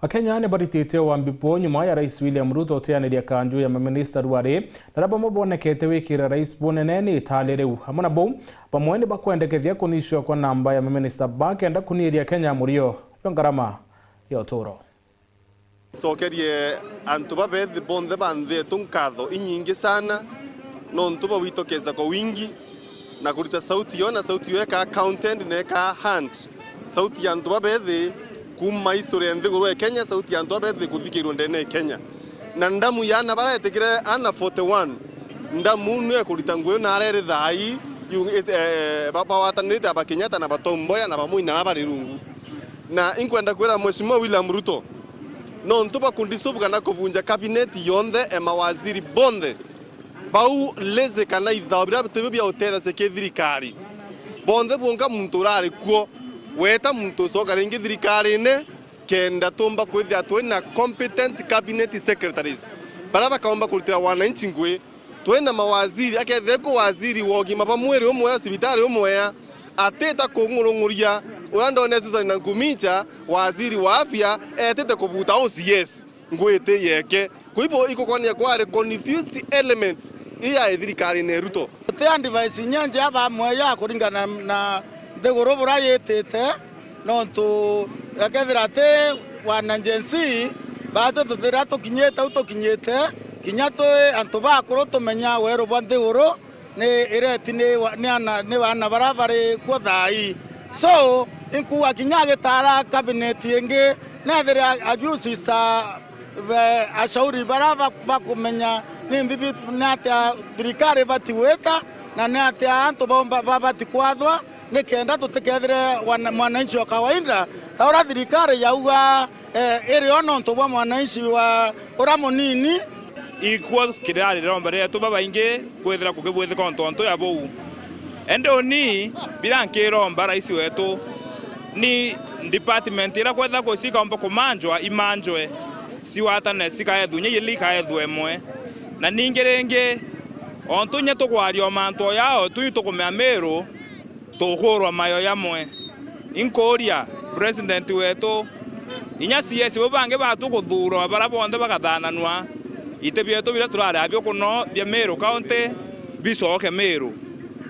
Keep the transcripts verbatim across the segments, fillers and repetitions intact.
Akenya ni baritite wambi bwao nyuma ya Rais William Ruto uteaniria kanju ya maminista ruari, na aria bamwe bonekete gwikira rais bunene ni itali riu. Amwe na bau, bamwe ni bakwendekethia kunyicua kwa namba ya maminista ba kenda kunyiria Kenya murio jwa ngarama ya uturo. Ncokerie antu babethi bonthe ba nthi yetu nkatho inyingi sana, nontu bwa gwitokeza kwa wingi na kurita sauti yo, na sauti yo ikaa counted na ikaa heard. Sauti ya antu babethi kuuma history ya nthiguru ya Kenya, sauti ya antu babethi kuthikirua ndene ya Kenya. Na ndamu ya ana baria etikire ana forty one, ndamu niyo ekurita ngugi na aria iri thaa ii, yu-, it-, eh, ba-, bawatanirite aba Kenyatta na batomboya na bamwe na bari rungu. Na inkwenda kwira Mheshimiwa William Ruto, nontu bwa kudissolve kana kuvunja cabinet yonthe e mawaziri bonthe, bau lazy kana ithao biria bitibio bia utethecia ki thirikari. Bonthe bwonka muntu urari kuo, weta muntu ucoka ringi thirikarine, kenda tumba kwithira twina competent cabinet secretaries, baria bakaumba kurutira wananchi ngugi. Twina mawaziri, akethira ku waziri wa ugima bwa mwiri umwea, cibitari umwea, atita kung'urung'uria uria ndone Susan Nakhumicha, waziri wa afya, etite kubuta O C S, ngugi ti yeke. Kwa hivyo, ikukwonania kwari confused elements iya thirikarine ya Ruto. Guti advice inya njega bamwe ya kuringana na nthiguru buria yitite, nontu ekethira ti wana Gen Z, batu tutira tukinyite u tukinyite, kinya twi antu bakuru tumenya weru bwa nthiguru ni ireti ni wa-, ni ana, ni bana baria bari kuo thaa ii. So, inkuuga kinya agitaara cabinet ingi, nethire a-, ajusi sa be-, ashauri baria ba-, bakumenya ni mbibi, ni atia thirikari ibati gwita, na ni atia antu baumba, babati kwathwa, nikenda tutikethire wana-, mwananchi wa kawaida, ta uria thirikari yauga, eh, iri o nontu bwa mwananchi wa uria munini. Ikwo kirari riromba rietu babaingi kwithira kukibwithika untu, untu ya buu. Indi uni bira nkiromba rais wetu, ni department iria kwethira ku-, cikaumba kumanjwa, imanjwe, ciwatane, cikaethua inya ili ikaethua imwe. Na ningi ringi, ontu inya tukwaria o mantu o yao, tu itukumea Miru, tukurwa mayo jamwe. Inkuuria president wetu, inya C S bau bangi batu kuthuurwa, baria bonthe bagathananua, iti bietu biria turari abio kuno bia Miru County bicoke Miru.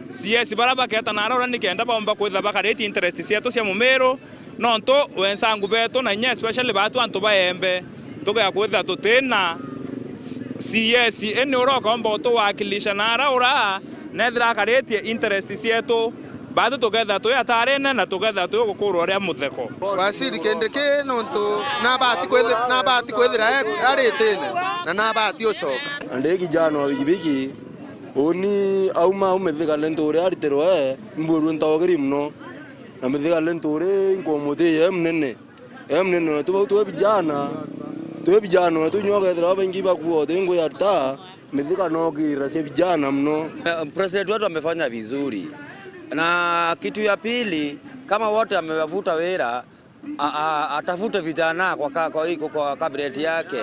C S baria baketa nara uria nikenda baumba kwithira bakaritie interest cietu cia Mumiru, nontu wensangu betu na inya especially batu antu ba Embe, tugea kwithira tutina C-, C S, ini uria ukaumba utuwakilisha nara uria nethira akaritie interest cietu, batu tukethira twi atarine na tukethira twi gukurwa ria mutheko. Waziri Kindiki nontu nabati kwithi-, nabati kwithira e-, aritine na nabati ucoka. Na ndi kijana wa bikibiki, uni auma au Mithika Linturi aritirwe, mburu ntogiri muno. Na Mithika Linturi inkumutiie e munene. E munene wetu, bau twi vijana, twi vijana wetu, inya ukethira babaingi bakua uti ngugi ya ruta, Mithika no kira cia vijana muno. Eh, president wetu amefanya vizuri. Na kitu ya pili, kama wote amewavuta wira, a-, a-, atafute vijana kwa ka-, kwa hii, kwa cabinet yake.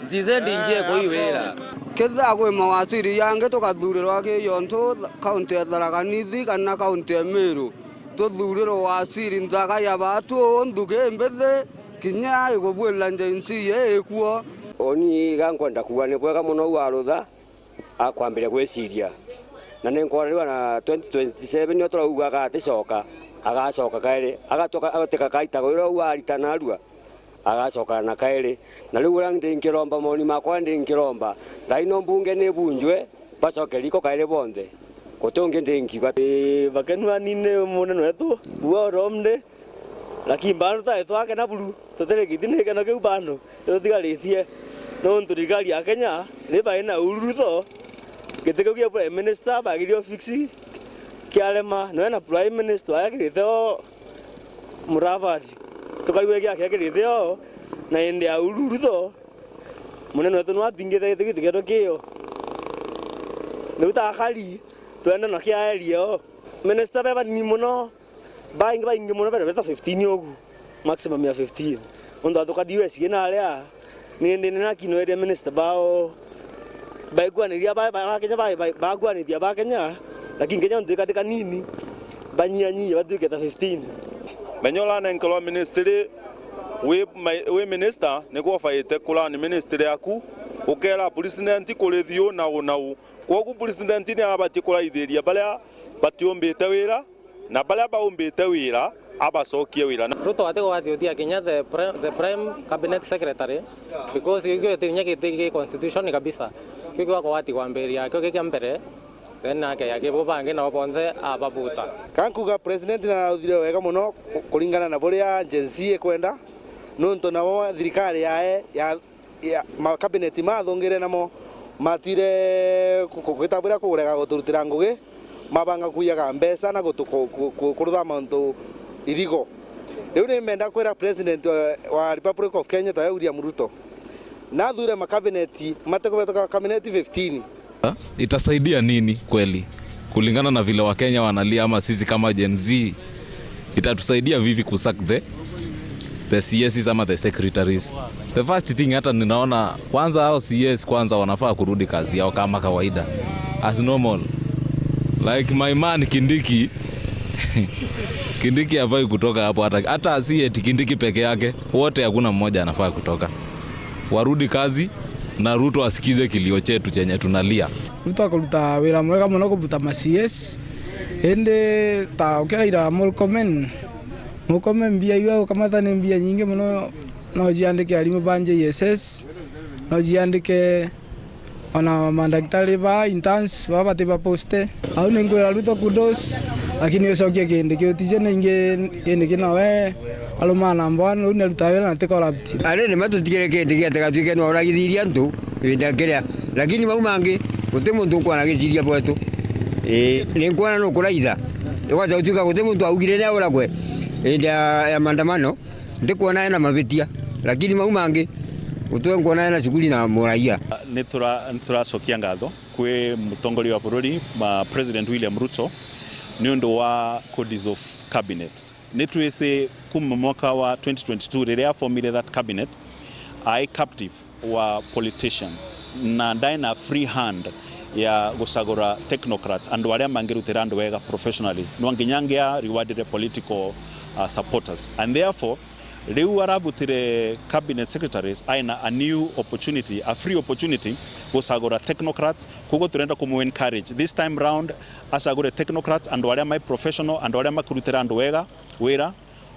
Nchi zendi ingie kwa hii wira. Kethira kwi mawaziri yangi tukathurirwa ki yontu kaunti ya Tharaka Nithi kana kaunti ya Meru. Tuthurirwe waziri nthaka ya batu uu nthuki mbithi, kinya igubwirira Gen Z ii ikuo. Uni iga nkwenda kuuga ni bwega mono uu arutha akwambiria gwiciria. Na ni nkwona riu ana twenty twenty seven nio turauga agaticoka, agacoka kairi, agatuka, agatuka kaita uria uu arita narua. Agacoka na kairi. Na riu uria ndi nkiromba, maoni makwa ndi nkiromba, thaino mbunge ni bunjwe, bacoke riko kairi bonthe. Guti ungi ndi nkiuga. Ii, bakenu ani ni munene wetu, uwe uromde, lakini bado tae twakena buru, tutiri giti ni gikeno kiu bado, tutigaritie. Nontu thirikari ya Kenya, ni bai na ururu tho, giti kiu kia prime minister, bagiri ofisi, kiarema, noe na prime minister, ayakirite o, Mudavadi. Tukarigua giake akirite o, na indi ya Uhuru Ruto, munene wetu nwa abingite giti giti kietu kio. Niu takari, twende na kia area o. Minister be banini mono, baingi, baingi mono, bere beta fifteen ugu, maximum ya fifteen. Untu atukari wesi na aria, Ni ndi nena kino area minister bao. Baiguaniria ba, ba, ba Kenya, ba, ba, baguanithia ba Kenya, lakini Kenya ntuika ndi kanini, banyianyia batuike ta fifteen. Menya uranenkerwa ministry, Wi ma-, wi minister, ni gwobaite kulan ministry yaku, ukeera president kuri thiu na u na u. Kwogu president ni abatie kuraithiria baria batiumbite wira, na baria baumbite wira abacokie wira. Ruto atigwati utia kinya the pri-, the prime cabinet secretary, because gikio ti kinya giti gi constitution kabisa. Kio gikwa kwati kwambiria, kio gi kia mbere, then nake akibo bangi nabo bonthe ababuta. Kankuga president ni arauthire wega mono ku-, kuringana na buria Gen Z ikwenda, nontu nabo thirikari yae ya ya, ma cabinet mathungire namo matwire ku-, ku-, gwita buria kugurega guturutira ngugi, mabanga kuiyaga mbeca na gutu-, ku-, ku-, ku-, kurutha mauntu irigo. Riu ni menda kwira president wa, wa Republic of Kenya, tawe William Ruto, nathure ma cabinet mate kubetoka cabinet fifteen. Itasaidia nini kweli? Kulingana na vile Wakenya wanalia ama sisi kama Gen Z, itatusaidia vipi kusack the, the C Ss ama the secretaries? The first thing, hata ninaona kwanza hao C Ss kwanza wanafaa kurudi kazi yao kama kawaida. As normal. Like my man Kindiki. Kindiki hafai kutoka hapo hata, hata si eti Kindiki peke yake. Wote hakuna mmoja anafaa kutoka. Warudi kazi na Ruto asikize kilio chetu chenye tunalia. Ruto akuruta wira mwega mono kubuta ma C S, indi ta ukiraira Murkomen, Murkomen mbia iria ukamata ni mbia nyingi mono, no ciandike arimu ba J S S, no ciandike ona mandagitari ba interns baba bati ba poste. Au ni nkwira Ruto kudos, lakini ucokie kindi kiu tije ningi kindi kinawe arumana mbwana, riu ni aruta wira na ti corrupt. Ari ni matutigire kindi gia tiga twike ni oragithirie antu ibinda kiria, lakini mau mangi guti muntu nkwona giciria bwetu. Ii, ni nkwona no kuraitha, igwacha gutuika guti muntu augire ni auragwe indi ya, ya maandamano, ndikwona ena mabitia, lakini mau mangi gutwe nkwona ena shughuli na muraia. Ni tura-, ni turacokia ngatho kwi mutongoria wa bururi, ma President William Ruto, ni undu wa ku dissolve cabinet. Ni twisi kuma mwaka wa twenty twenty-two riria aformire that cabinet, ai captive wa politicians, na ndae na free hand ya gucagura technocrats, andu aria mangirutira andu wega professionally. No nginya angia rewardire political, uh, supporters, and therefore riu arabutire cabinet secretaries aina a new opportunity, a free opportunity gucagura technocrats. Koguo turenda kumu encourage this time round, acagure technocrats, andu aria mai professional, andu aria makurutira andu wega wira,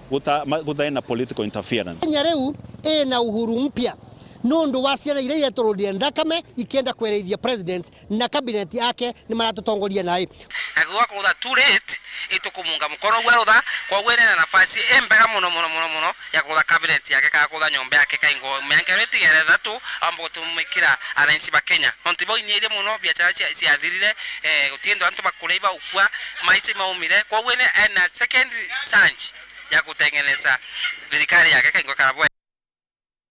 guta-, ma-, gutai na political interference. Kenya riu ina uhuru mpya nundu wa ciana iria iretururire nthakame ikienda kwerethia president na cabinet yake ni maratutongoria nai. Na gwa kurutha too late, itukumuunga mukono gwa rutha, koguo ena nafasi imbega muno, muno, muno, muno ya kurutha cabinet yake, kana kurutha nyomba yake kaingo mianka itigere ithatu, aumba gutumikira ananchi ba Kenya. Nontu bau inyihire muno, biashara cia-, ciathirire, eh, guti antu, antu bakuria ibaukua, maisha imaumire, koguo ena, ena second chance ya gutengeneza thirikari yake kaingo karabwe.